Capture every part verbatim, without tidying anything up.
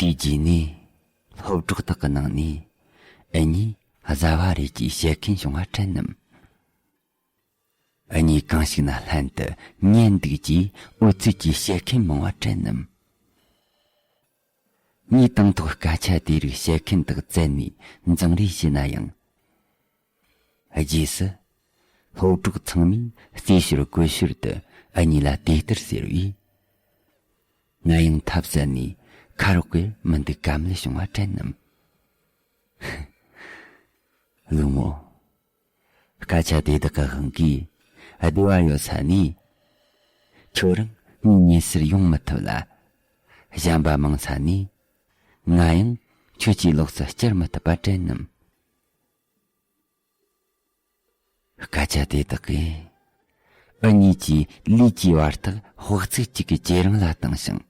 དེའི་རྗེས་ནས་སློབ་གྲོགས་དག་གི་ནང་ནས་ཨ་ནི་བཟའ་བ་རེད་ཅེས་བཤད་མཁན་བྱུང་བ་དྲན་ནམ། ཨ་ནི་གང་ཞིག་ན་ལྷན་དུ་ཉན་འདུག་ཅེས་འུ་ཚུགས་ཀྱིས་བཤད་མཁན་མང་བ་དྲན་ནམ། ངས་དང་ཐོག་སྐད་ཆ་དེ་རིགས་བཤད་མཁན་དག་བཙལ་ནས་འཛིང་རེས་བྱས་ན་ཡང་། རྗེས་སུ། སློབ་གྲོགས་ཚང་མས་རྩེ་ཞོར་གོས་ཞོར་དུ་ཨ་ནི་ལ་དེ་ལྟར་ཟེར་བས། ང་ཡང་ཐབས་ཟད་ནས་ཁ་རོག་གེར་མི་འདུག་ག་མེད་བྱུང་བ་དྲན་ནམ། ལུས་མོ། སྐད་ཆ་དེ་དག་གི་དབང་གིས་བདེ་བ་ཡོད་ས་ནས། ཁྱོད་རང་ངའི་ཉེ་སར་ཡོང་མི་ཐུབ་ལ། གཞན་པ་མང་ས་ནས། ང་ཡང་ཁྱོད་ཀྱི་ལོགས་སུ་བསྐྱུར་མི་ཐུབ་པ་དྲན་ནམ། སྐད་ཆ་དེ་དག་གིས་ཨུ་གཉིས་ཀྱི་ལུས་ཀྱི་བར་ཐག་དཔག་ཚད་གཅིག་གི་ཇེ་རིང་ལ་བཏང་ཞིང་།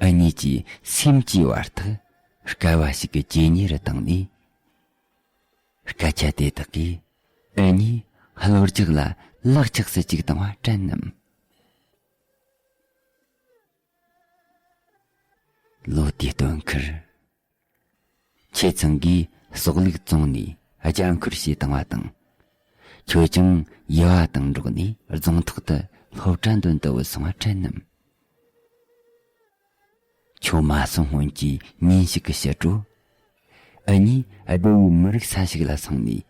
ཨུ་གཉིས་ཀྱི་སེམས་ཀྱི་བར་ཐག་བསྐལ་བ་ཞིག་གི་ཇེ་ཉེ་རུ་བཏང་ནས། སྐད་ཆ་དེ་དག་གིས་ཨུ་གཉིས་གློ་རྒྱག་ལ་ལག་ཆགས་སུ་བཅུག་བཏང་བ་དྲན་ནམ། ལོ་དེའི་སྟོན་ཁར། ཁྱེད་ཚང་གིས་ཟོག་ལུག་བཙོངས་ནས་རྒྱ་འཁོར་བྱས་བཏང་བ་དང་། ཁྱོད་ཀྱང་ཡུ་བ་དང་འགྲོགས་ནས་རྫོང་ཐོག་ཏུ་སློབ་གྲྭ་འདོན་དུ་བུད་སོང་བ་དྲན་ནམ། ཁྱོད་མ་སོང་སྔོན་གྱི་ཉིན་ཞིག་གི་ཕྱི་དྲོ། ཨུ་གཉིས་སྡེ་བའི་མི་རིགས་ས་ཞིག་ལ་སོང་ནས།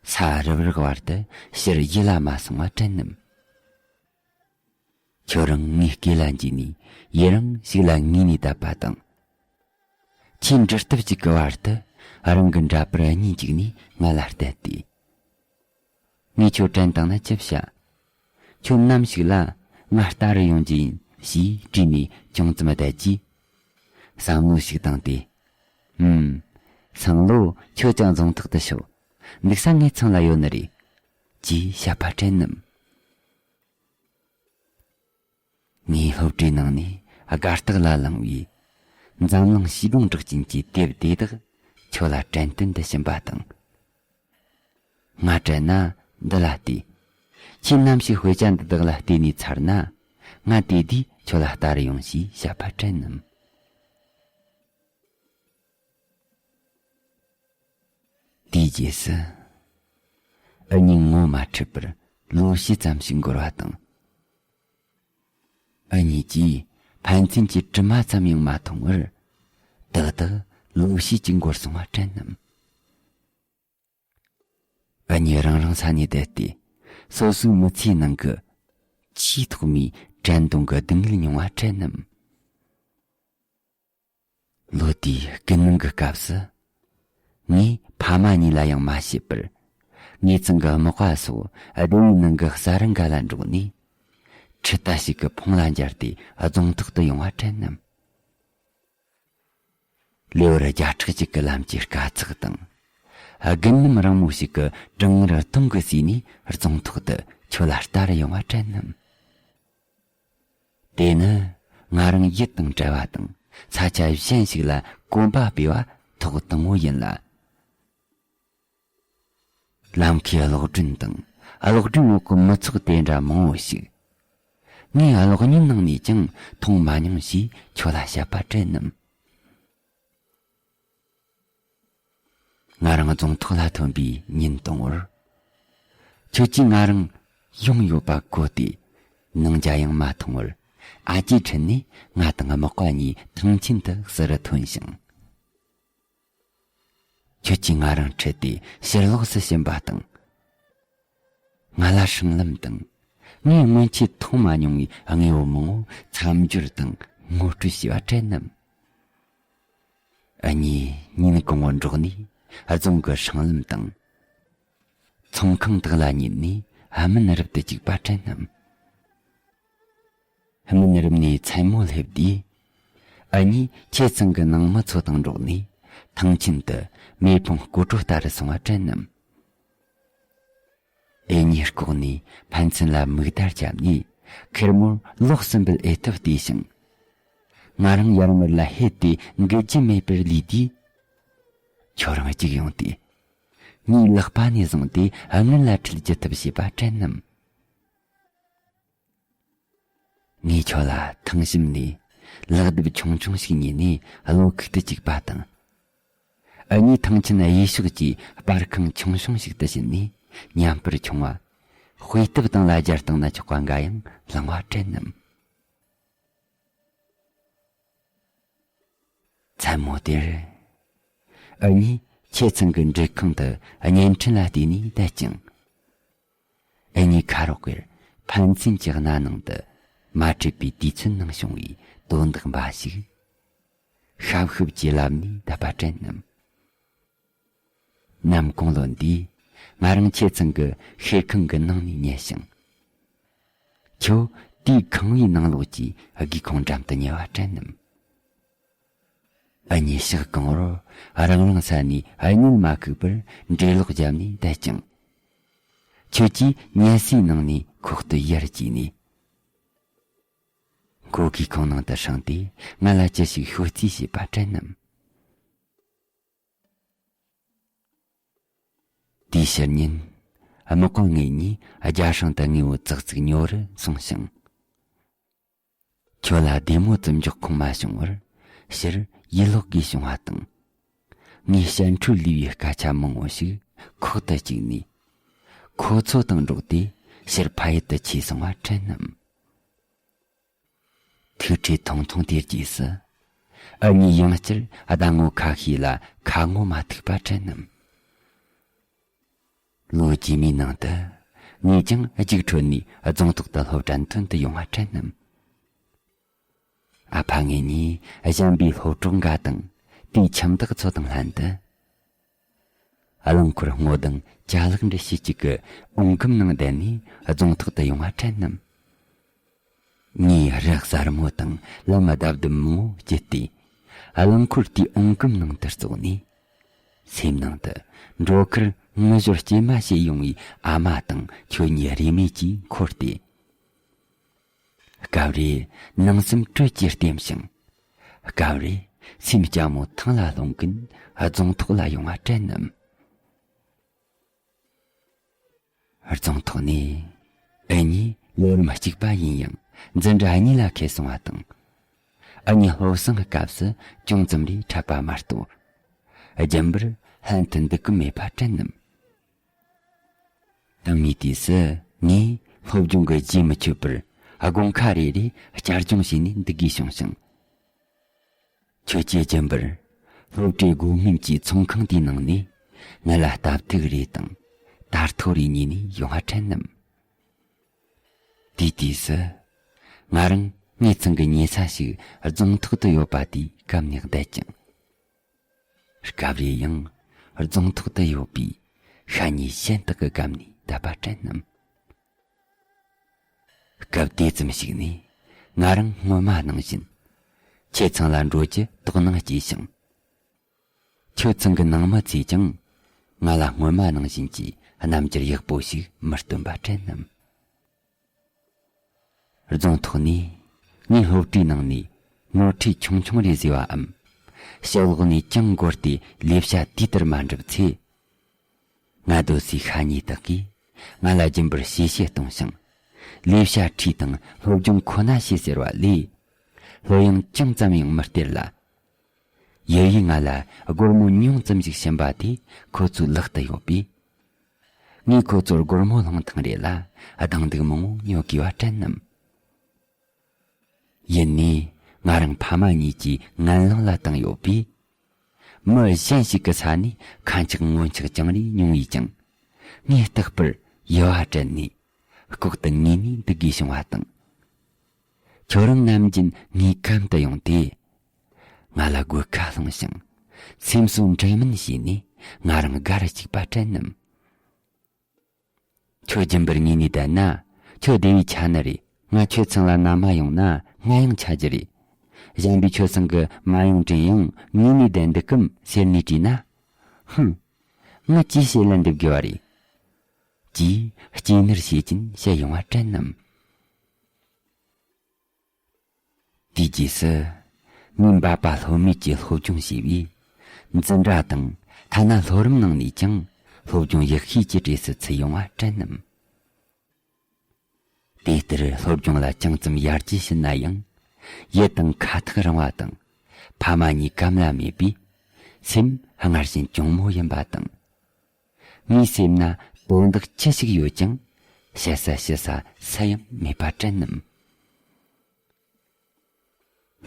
ས་རུབ་རག་བར་དུ་ཕྱིར་ཡུལ་ལ་མ་སོང་བ་དྲན་ནམ། ཁྱོད་རང་ངའི་སྐེ་ལ་འཇུས་ནས་ཡུན་རིང་ཞིག་ལ་ངུས་ནས་བསྡད་པ་དང་། ཁྱེད་འབྲི་སྟབས་ཅིག་གི་བར་དུ་རང་གི་འདྲ་པར་གཉིས་འཇུག་ནས་ང་ལ་བལྟས་ཏེ། ངས་ཁྱོད་དྲན་བཏང་ན་ཅི་བྱ། ཁྱོད་ནམ་ཞིག་ལ་ང་ལྟ་རུ་ཡོང་རྒྱུ་ཡིན་ཞེས་དྲིས་ནས་ཅུང་ཙམ་བསྡད་རྗེས། བསམ་བློ་ཞིག་བཏང་སྟེ། ཧུམ། སང་ལོ་ཁྱོད་ཀྱང་རྫོང་ཐོག་ཏུ་ཤོག་འདུག་ས་ངའི་ཚང་ལ་ཡོད་ནི་རེད། ཅེས་བཤད་པ་དྲན་ནམ། ངའི་སློབ་གྲྭའི་ནང་ནས་དགའ་རྟགས་ལ་བླངས་པའི་འཛམ་གླིང་བྱིས་སྒྲུང་གྲགས་ཅན་གྱི་དེབ་དེ་དག་ཁྱོད་ལ་དྲན་རྟེན་དུ་བྱིན་པ་དང་། ང་དྲན་ན་འདི་ལ་བལྟས། ཁྱེད་ནམ་ཞིག་དཔེ་ཆ་འདི་དག་ལ་བལྟས་ནས་ཚར་ན། ང་དེ་དུས་ཁྱོད་ལ་ལྟ་རུ་ཡོང་ཞེས་བཤད་པ་དྲན་ནམ། དེའི་རྗེས་སུ། ཨུ་གཉིས་ངོ་མ་འཕྲད་པར་ལོ་བཞི་ཙམ་ཞིག་འགོར་བ་དང་། ཨུ་གཉིས་ཀྱིས་ཕན་ཚུན་གྱི་དྲི་མ་ཙམ་ཡང་མ་མཐོང་བར། ཏག་ཏག་ལོ་བཞི་ཅིག་འགོར་སོང་བ་དྲན་ནམ། ཨུ་གཉིས་རང་རང་ས་ནས་བསྡད་དེ། སོ་སོའི་མི་ཚེའི་ནང་གི་ཆེས་ཐོག་མའི་དྲན་གདུང་གི་སྡུག་བསྔལ་མྱོང་བ་དྲན་ནམ། ལོ་དེའི་སྐུལ་སློང་གི་སྐབས་སུ། ངས་ཕ་མ་གཉིས་ལ་ཡང་མ་བཤད་པར། ངེད་ཚང་གི་དམག་པ་སོགས་སྡེ་བའི་ནང་གི་ས་རུ་འགའ་ལ་འགྲོགས་ནས། འཕྲུལ་རྟ་ཞིག་གི་འཕོངས་ལ་འབྱར་ཏེ་རྫོང་ཐོག་ཏུ་ཡོང་བ་དྲན་ནམ། ལེའུར་བརྒྱ་ཕྲག་གཅིག་གི་ལམ་གྱི་དཀའ་ཚེགས་དང་། དགུན་ལམ་རིང་མོ་ཞིག་གི་གྲང་ངར་གདོང་གིས་བསུས་ནས་རྫོང་ཐོག་ཏུ་ཁྱོད་ལ་ལྟ་རུ་ཡོང་བ་དྲན་ནམ། དེ་ནི་ང་རང་ཡུལ་དང་བྲལ་བ་དང་ས་ཆ་གཞན་ཞིག་ལ་གོམ་པ་སྤོས་པ་ཐོག་དང་པོ་ཡིན་ལ། ལམ་ཁའི་གློག་སྒྲོན་དང་གློག་སྒྲོན་འོག་གི་མི་ཚོགས་དེ་འདྲ་མང་བོ་ཞིག་ངས་གློག་བརྙན་ནང་ནས་ཀྱང་མཐོང་མ་མྱོང་ཞེས་ཁྱོད་ལ་བཤད་པ་དྲན་ནམ། ང་རང་རྫོང་ཐོག་ལ་ཐོན་པའི་ཉིན་དང་པོར། ཁྱོད་ཀྱིས་ང་རང་ཡོང་ཡོད་པ་གོ་སྟེ། ནང་ཇ་ཡང་མ་འཐུང་བར་ཨ་ཅེ་ཁྲིད་ནས་ང་དང་དམག་པ་གཉིས་ཐང་ཆེན་དུ་བསུ་རུ་ཐོན་ཞིང་། ཁྱོད་ཀྱིས་ང་རང་ཁྲིད་དེ་ཕྱིར་ལོགས་སུ་ཕྱིན་པ་དང་། ང་ལ་སྲང་ལམ་དང་། ངས་སྔོན་ཆད་མཐོང་མ་མྱོང་བའི་དངོས་པོ་མང་པོ་མཚམས་སྦྱོར་དང་ངོ་སྤྲོད་བྱས་པ་དྲན་ནམ། ཨ་ནི་ཉིན་གང་བོ་འགྲོགས་ནས་རྫོང་གི་སྲང་ལམ་དང་། ཚོང་ཁང་དག་ལ་ཉལ་ནས་སྨན་རབ་ཏུ་བཅུག་པ་དྲན་ནམ། སྨན་རབ་ནས་མཚན་མོ་སླེབས་དུས། ཨ་ནི་ཁྱེད་ཚང་གི་ནང་མི་ཚོ་དང་འགྲོགས་ནས་ཐང་ཆེན་དུ་མེ་ཕུང་སྐོར་བྲོ་ལྟ་རུ་སོང་བ་དྲན་ནམ། ཨེ་ནི་ལྐོག་ནས་ཕན་ཚུན་ལ་མིག་བརྡ་བརྒྱབ་ནས་ཁེར་མོར་ལོག་ཟིན་པའི་ཨེ་ཐབས་བལྟས་ཤིང་། ང་རང་ཡར་མར་ལ་ཧད་དེ་འགུལ་རྒྱུ་མེད་པར་ལུས་དུས། ཁྱོད་རང་གཅིག་ཡོང་སྟེ། ངའི་ལག་པ་ནས་བཟུང་སྟེ་སྔུན་ལ་ཁྲིད་རྒྱུ་ཐབས་བྱས་པ་དྲན་ནམ། ངས་ཁྱོད་ལ་ཐང་ཞིམ་ནས་ ལག་རྡེབ་ཆུང་ཆུང་ཞིག་ཉོས་ནས་བློ་ཁུག་ཏུ་བཅུག་པ་དང་། འུ་གཉིས་ཐང་ཆེན་གཡས་ཕྱོགས་ཀྱི་སྤར་ཁང་ཆུང་ཆུང་ཞིག་ཏུ་ཕྱིན་ནས་མཉམ་པར་མཆོང་བ། དཔེ་དེབ་སྟེང་ལ་སྦྱར་བཏང་ན་ཆོག་པ་འགའ་ཡང་བླངས་པ་དྲན་ནམ། མཚན་མོ་དེར། འུ་གཉིས་ཁྱེད་ཚང་གི་འབྲུ་ཁང་དུ་བརྙན་འཕྲིན་ལ་བལྟས་ནས་བསྡད་ཅིང་། འུ་གཉིས་ཁ་རོག་གེར་ཕན་ཚུན་གྱི་སྣ་ནང་དུ་མ་འཕྲད་པའི་དུས་ཚོད་ནང་བྱུང་བའི་དོན་དག་འབའ་ཞིག་ཤབ་ཤུབ་ཀྱིས་ལབ་ནས་བསྡད་པ་དྲན་ནམ། ནམ་གུང་ལོ་འདིས་ང་རང་ཁྱེད་ཚང་གི་ཤེལ་ཁང་གི་ནང་ནས་ཉལ་ཞིང་། ཁྱོད་དེའི་ཁང་བའི་ནང་ལོགས་ཀྱི་སྒེའུ་ཁུང་འགྲམ་དུ་ཉལ་བ་དྲན་ནམ། འུ་གཉིས་ཞག་གང་བོར་རང་རང་ས་ནས་གཉིད་མ་ཁུག་པར་འགྲེ་ལོག་བརྒྱབ་ནས་བསྡད་ཅིང་། ཁྱོད་ཀྱིས་ཉལ་སའི་ནང་ནས་ཁོག་ཏུ་ཡར་བཀྱེས་ནས། མགོ་སྒེའུ་ཁུང་ནང་དུ་བསྲིངས་ཏེ་ང་ལ་ཅི་ཞིག་ཤོད་རྩིས་བྱེད་པ་དྲན་ནམ། དེའི་ཕྱི་ཉིན། དམག་དཔོན་ངེད་གཉིས་རྒྱ་སྲང་དུ་དངོས་པོ་ཙག་ཙིག་ཉོ་རུ་སོང་ཞིང་། ཁྱོད་ལ་བདེ་མོ་ཙམ་འཇོག་ཁོམ་མ་བྱུང་བར་ཕྱིར་ཡིད་ལོག་དགོས་བྱུང་བ་དང་། ངས་ཞན་ཁྲུའུ་ལི་བའི་སྐད་ཆ་མང་བོ་ཞིག་ཁོག་ཏུ་བཅུག་ནས། ཁོ་ཚོ་དང་འགྲོགས་ཏེ་ཕྱིར་ཕ་ཡུལ་དུ་ཆས་སོང་བ་དྲན་ནམ། ཐུག་འཕྲད་ཐུང་ཐུང་དེའི་རྗེས་སུ། འུ་གཉིས་ཡང་བསྐྱར་ཟླ་ངོ་ཁ་ཤས་ལ་ཁ་ངོ་མ་ཐུག་པ་དྲན་ནམ། ལོ་རྗེས་མའི་ནང་དུ་ངས་ཀྱང་རྒྱུགས་འཕྲོད་ནས་རྫོང་ཐོག་ཏུ་སློབ་གྲྭ་མཐུན་དུ་ཡོང་བ་དྲན་ནམ། ཨ་ཕ་ངེད་གཉིས་གཞན་པའི་སློབ་གྲོགས་འགའ་དང་དེའི་ཁྱིམ་བདག་ཚོ་དང་ལྷན་དུ། རླངས་འཁོར་སྔོ་ལྡང་ཅ་ལག་འདྲ་བྱེད་ཅིག་གི་འོང་སྒམ་ནང་བསྡད་ནས་རྫོང་ཐོག་ཏུ་ཡོང་བ་དྲན་ནམ། ངས་རི་གསར་མོ་དང་ལམ་རྡབ་རྡུབ་མང་བོ་བརྒྱུད་དེ། རླངས་འཁོར་དེའི་འོང་སྒམ་ནང་དུ་བཙུགས་ནས། སེམས་ནང་དུ་འགྲོ་ཁར་ངུ་ཞོར་སྐྱེལ་མ་བྱེད་ཡོང་བའི་ཨ་མ་དང་ཁྱོད་གཉིས་རེས་མོས་ཀྱིས་འཁོར་ཏེ། སྐབས་རེ་ནང་སེམས་དྲོད་ཀྱིས་ལྟེམ་ཞིང་། སྐབས་རེ་སེམས་སྐྱ་མོ་ཐང་ལ་ལྷུང་གིན་རྫོང་ཐོག་ལ་ཡོང་བ་དྲན་ནམ། རྫོང་ཐོག་ནས་འུ་གཉིས་ལོ་རིམ་གཅིག་པ་ཡིན་ཡང་འཛིན་གྲྭ་གཉིས་ལ་ཁེལ་སོང་བ་དང་། འུ་གཉིས་སློབ་གསེང་སྐབས་སུ་ཅུང་ཙམ་རེ་འཕྲད་པ་མ་གཏོགས། རྒྱུན་པར་ལྷན་དུ་འདུག་གི་མེད་པ་དྲན་ནམ། དང་མིའི་དུས་སུ་ངས་སློབ་སྦྱོང་གི་རྗེས་མི་ཆོད་པར་དགོང་ཁ་རེ་རེ་བསྐྱར་སྦྱོང་བྱས་ནས་འདུག་དགོས་བྱུང་ཞིང་། ཁྱོད་ཀྱིས་རྒྱུན་པར་སློབ་གྲྭའི་སྒོ་སྔོན་གྱི་ཚོང་ཁང་དེའི་ནང་ནས་ང་ལ་སྟབས་ཐིག་རེ་དང་དར་ཐོ་རེ་ཉོས་ནས་ཡོང་བ་དྲན་ནམ། དེའི་དུས་སུ་ང་རང་ངེད་ཚང་གི་ཉལ་ས་ཞིག་རྫོང་ཐོག་ཏུ་ཡོད་པ་དེའི་སྒམ་ནས་བསྡད་ཅིང་། སྐབས་རེ་ཡང་རྫོང་ཐོག་ཏུ་ཡོད་པའི་ཤ་ཉེ་གཞན་དག་གི་སྒམ་ནས་བསྡད་པ་དྲན་ནམ། སྐབས་དེ་ཙམ་ཞིག་ནས་ང་རང་སྔོན་མ་ནང་བཞིན་ཁྱེད་ཚང་ལ་འགྲོ་རྒྱུ་དོགས་སྣང་སྐྱེས་ཤིང་། ཁྱོད་ཚང་གི་ནང་མི་ཚོས་ཀྱང་ང་ལ་སྔོན་མ་ནང་བཞིན་གྱི་རྣམ་འགྱུར་ཡག་པོ་ཞིག་མི་སྟོན་པ་དྲན་ནམ། རྫོང་ཐོག་ནས་ངའི་སློབ་གྲྭའི་ནང་ནས་ངོ་འཕྲོད་ཆུང་ཆུང་རེ་བཟོས་པའམ། ཕྱི་ལོགས་ནས་ཅང་འགོར་ཏེ་ལས་བྱ་དུས་ལྟར་མ་འགྲུབ་ཚེ། ང་སྡོད་སའི་ཤ་ཉེ་དག་གིས་ང་ལ་རྒྱུན་པར་གཤེ་གཤེ་གཏོང་ཞིང་། ལས་བྱ་ཁྲིད་དང་སློབ་སྦྱོང་ཁོ་ན་བྱེད་ཟེར་བ་ལས། སློབ་ཡོན་ཅུང་ཙམ་ཡང་མི་སྟེར་ལ། ཡུལ་ཡུལ་ང་ལ་སྒོར་མོ་ཉུང་ཙམ་ཞིག་བྱིན་པ་དེ་ཁོ་ཚོའི་ལག་ཏུ་ཡོད་པས། ངས་ཁོ་ཚོར་སྒོར་མོ་སློང་ཐེངས་རེ་ལ་སྡང་སྡུག་མང་བོ་ཉོ་དགོས་པ་དྲན་ནམ། ཡིན་ནའི་ང་རང་ཕ་མ་གཉིས་ཀྱིས་ངན་ལང་ལ་བཏང་ཡོད་པས། མི་གཞན་ཞིག་གི་ས་ནས་ཁ་འཆག་ངོ་འཆག་ཅང་རེ་མྱོང་བས་ཀྱང་། ངས་རྟག་པར་ཡུ་བ་དྲན་ནས་ལྐོག་ཏུ་ངུས་ནས་འདུག་དགོས་བྱུང་བ་དང་། ཁྱོད་རང་ནམ་རྒྱུན་ངའི་གམ་དུ་ཡོང་སྟེ། ང་ལ་དགོད་ཁ་སློང་ཞིང་། སེམས་གསོ་འདྲ་མིན་བྱས་ནས་ང་རང་དགའ་རུ་བཅུག་པ་དྲན་ནམ། ཁྱོད་རྒྱུན་པར་ངུས་ནས་བསྡད་ན་ཁྱོད་བདེ་བའི་ཆ་ནི་རེད། ང་ཁྱོད་ཚང་ལ་མནའ་མ་ཡོང་ན་ང་ཡང་ཆ་རྒྱུ་རེད། གཞན་པས་ཁྱོད་ཚང་གི་མ་ཡོང་དྲན་ཡང་ངུས་ནས་བསྡད་འདུག་གམ་ཟེར་ནས་དྲིས་ན། ཧུམ། ང་ཅིའི་ཕྱིར་ལན་འདེབས་དགོས་པ་རེད། ཅེས་གཅེས་ནོར་བྱེད་ཀྱིན་བཤད་ཡོང་བ་དྲན་ནམ། དེའི་རྗེས་སུ། ངས་འབད་པ་ལྷོད་མེད་ཀྱིས་སློབ་སྦྱོང་བྱས་པས། འཛིན་གྲྭ་དང་ཐ་ན་སློབ་རིམ་ནང་ནས་ཀྱང་སློབ་སྦྱོང་ཡག་ཤོས་ཀྱི་གྲས་སུ་ཚུད་ཡོང་བ་དྲན་ནམ། དེ་ལྟར་སློབ་སྦྱོང་ལ་ཅུང་ཙམ་ཡར་རྒྱས་ཕྱིན་ན་ཡང་ ཡིད་དང་ཁ་ཐག་རིང་བ་དང་། ཕ་མ་གཉིས་ཀ་མ་ལ་མེད་པས། སེམས་སྔར་བཞིན་གྱོང་མོ་ཡིན་པ་དང་། ངའི་སེམས་ན་དོན་དག་ཅི་ཞིག་ཡོད་ཀྱང་། བཤད་ས་ཞུ་ས་སུ་ཡང་མེད་པ་དྲན་ནམ།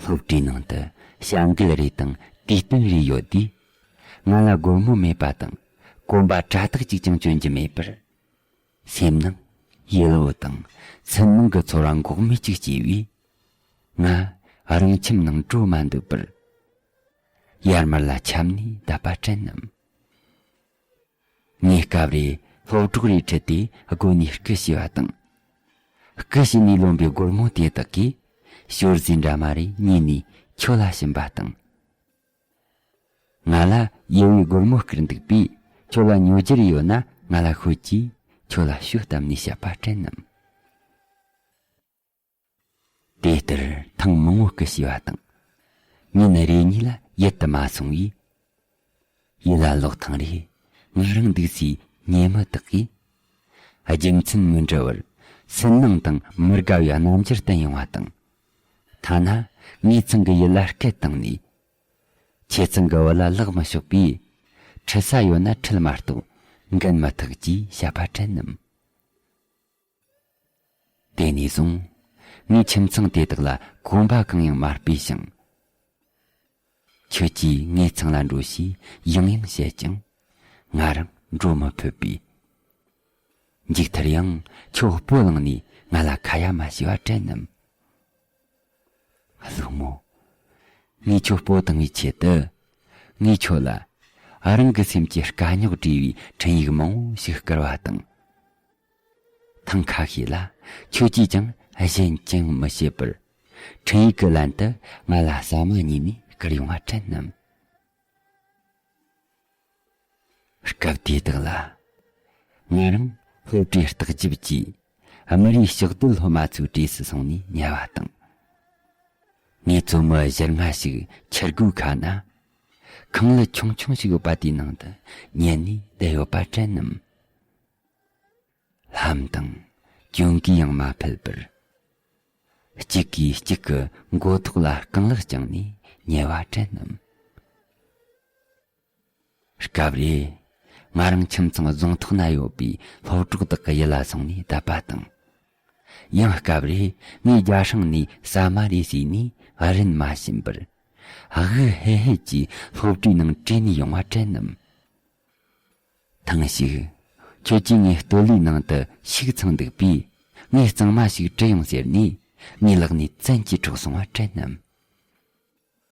སློབ་གྲྭའི་ནང་དུ་བྱ་འགུལ་རེ་དང་དུས་སྟོན་རེ་ཡོད་དུས། ང་ལ་སྒོར་མོ་མེད་པ་དང་། གོན་པ་དྲ་ཐག་ཅིག་ཀྱང་གྱོན་རྒྱུ་མེད་པར། སེམས་ནང་ཡིད་འོང་དང་སུན་སྣང་གི་ཚོར་བ་འགོག་མེད་ཅིག་སྐྱེས་པས། ང་རང་ཁྱིམ་ནང་འགྲོ་མ་འདོད་པར། ཡར་མར་ལ་འཁྱམས་ནས་བསྡད་པ་དྲན་ནམ། ངས་སྐབས་རེ་སློབ་གྲོགས་རེ་ཁྲིད་དེ་སྒོ་ནས་སྐུ་ཞུས་པ་དང་། སྐུ་ཞུས་ནས་ལོན་པའི་སྒོར་མོ་དེ་དག་གིས་ཞོར་ཟས་འདྲ་མ་རེ་ཉོས་ནས་ཁྱོད་ལ་བྱིན་པ་དང་། ང་ལ་ཡུ་བའི་སྒོར་མོ་བསྐུར་འདུག་པས། ཁྱོད་ལ་ཉོ་རྒྱུ་རེ་ཡོད་ན་ང་ལ་ཤོད་ཅེས་ཁྱོད་ལ་ཞུ་བཏབ་ནས་བཤད་པ་དྲན་ནམ། དེ་ལྟར་ཐེངས་མང་བོ་སྐུ་ཞུས་པ་དང་། ཉིན་རེ་གཉིས་ལ་ཡིད་དུ་མ་སོང་བས། ཡུལ་ལ་ལོག་ཐེངས་རེ་ང་རང་འདུག་སའི་ཉེ་མི་དག་གིས། རྒྱུ་མཚན་མི་འདྲ་བར་སུན་སྣང་དང་མི་དགའ་བའི་རྣམ་འགྱུར་བསྟན་ཡོང་བ་དང་། ཐ་ན་ངའི་ཚང་གི་ཡུལ་ལ་སྐད་བཏང་ནས། ཁྱེད་ཚང་གི་བུ་ལ་ལག་མི་ཕྱོགས་པས། ཁྲིད་ས་ཡོད་ན་ཁྲིད་མ་གཏོགས་འགན་མི་ཐེག་ཅེས་བཤད་པ་དྲན་ནམ། དེ་ནས་བཟུང་ངས་ཁྱིམ་ཚང་དེ་དག་ལ་གོམ་པ་གང་ཡང་མ་སྤོས་ཤིང་། ཁྱོད་ཀྱིས་ངའི་ཚང་ལ་འགྲོ་ཞེས་ཡང་ཡང་བཤད་ཀྱང་ང་རང་འགྲོ་མི་ཕོད་པས། མཇུག་མཐར་ཡང་ཁྱོད་སྤོ་ལངས་ནས་ང་ལ་ཁ་ཡ་མ་བྱས་པ་དྲན་ནམ། ལྷུག་མོ། ངས་ཁྱོད་སྤོ་བཏང་བའི་ཆེད་དུ། ངས་ཁྱོད་ལ་རང་གི་སེམས་ཀྱི་དཀའ་རྙོག་བྲིས་པའི་འཕྲིན་ཡིག་མང་བོ་ཞིག་བསྐུར་བ་དང་། ཐེངས་ཁ་ཤས་ལ་ཁྱོད་ཀྱིས་ཀྱང་གཞན་ཅི་ཡང་མི་བྱེད་པར། འཕྲིན་ཡིག་གི་ལན་དུ་ང་ལ་ཟ་མ་ཉོས་ནས་བསྐུར་ཡོང་བ་དྲན་ནམ། སྐབས་དེ་དག་ལ། ང་རང་སློབ་གྲྭའི་ལྟག་ཞིབ་ཀྱི་ཨ་མ་རིའི་ཕྱག་སྡོད་སློབ་མ་ཚོའི་གྲས་སུ་སོང་ནས་ཉལ་བ་དང་། ངའི་བཙུན་མོ་བཞིར་ང་ཞིག་ཁྱི་རྒོད་ཁ་ན། ཁང་གླུ་ཆུང་ཆུང་ཞིག་ཡོད་པ་དེའི་ནང་དུ་ཉལ་ནས་བསྡད་ཡོད་པ་དྲན་ནམ། ལྷམ་དང་གྱོན་གོས་ཡང་མ་ཕུད་པར། གཅིག་གིས་གཅིག་གི་མགོ་ཐོག་ལ་རྐང་ལག་བརྐྱངས་ནས་ཉལ་བ་དྲན་ནམ། སྐབས་རེ། ང་རང་ཁྱིམ་ཚང་རྫོང་ཐོག་ན་ཡོད་པའི་སློབ་གྲོགས་དག་གི་ཡུལ་ལ་སོང་ནས་བསྡད་པ་དང་། ཡང་སྐབས་རེ་ངས་རྒྱ་སྲང་ནས་ཟ་མ་རེ་ཟོས་ནས་རིན་མ་བྱིན་པར། དབུགས་ཧལ་ཧལ་གྱིས་སློབ་གྲྭའི་ནང་བྲོས་ནས་ཡོང་བ་དྲན་ནམ། ཐེངས་ཤིག་ཁྱོད་ཀྱིས་ངའི་སྟོད་ལྭའི་ནང་དུ་ཤུགས་འཚང་འདུག་པས། ངས་གཙང་མ་ཞིག་དྲུད་ཡོང་ཟེར་ནས་ངའི་ལག་ནས་བཙན་གྱིས་འཕྲོག་སོང་བ་དྲན་ནམ།